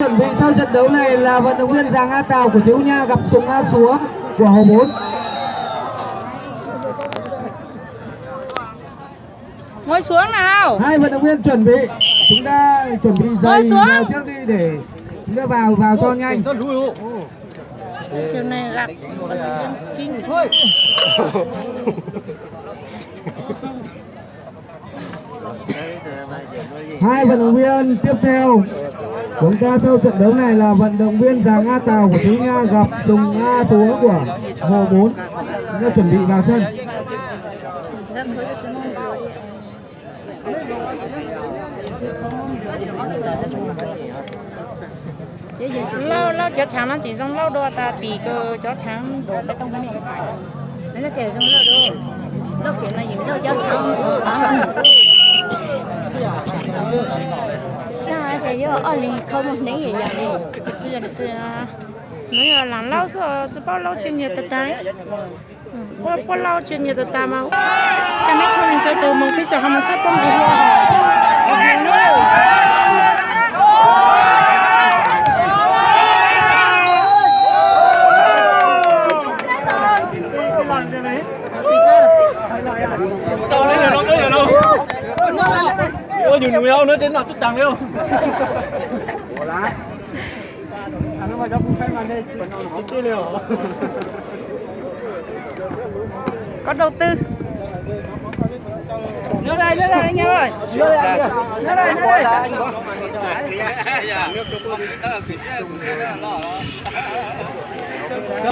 Chuẩn bị sau trận đấu này là vận động viên Giàng A Tào của Triều Nha gặp Sùng A Súa của Hồ Bốn. Ngồi xuống nào. Hai vận động viên chuẩn bị. Chúng ta chuẩn bị giày vào trước đi để chúng ta vào vào cho nhanh. Trường này là chính thức. Hai vận động viên tiếp theo chúng ta sau trận đấu này là vận động viên Giàng A Tào của Phú Nha gặp Sùng A Súa của Hồ Bốn. Chúng ta chuẩn bị vào sân. Lauj, lauj, cov tshaav no tsis zoo lauj dua tas tim kws cov tshaav nraum peb toj ne. Lauj ces zoo lauj dua, lauj ces mas yeej lauj cov tshaav. Sab ces yog ob leeg khau muag hneev yam yam li. Nws yog laam lauj xwb, tsis paub lauj tsw nyias tag tag li. Puab lauj tsw nyias tag tag mas. Coj meb tshuaj leej tshuaj tus moog peb tsoom ho moog saib puab nqus hlua. Ua yus nus yau na, tej no tub taag li. Koj đầu tư.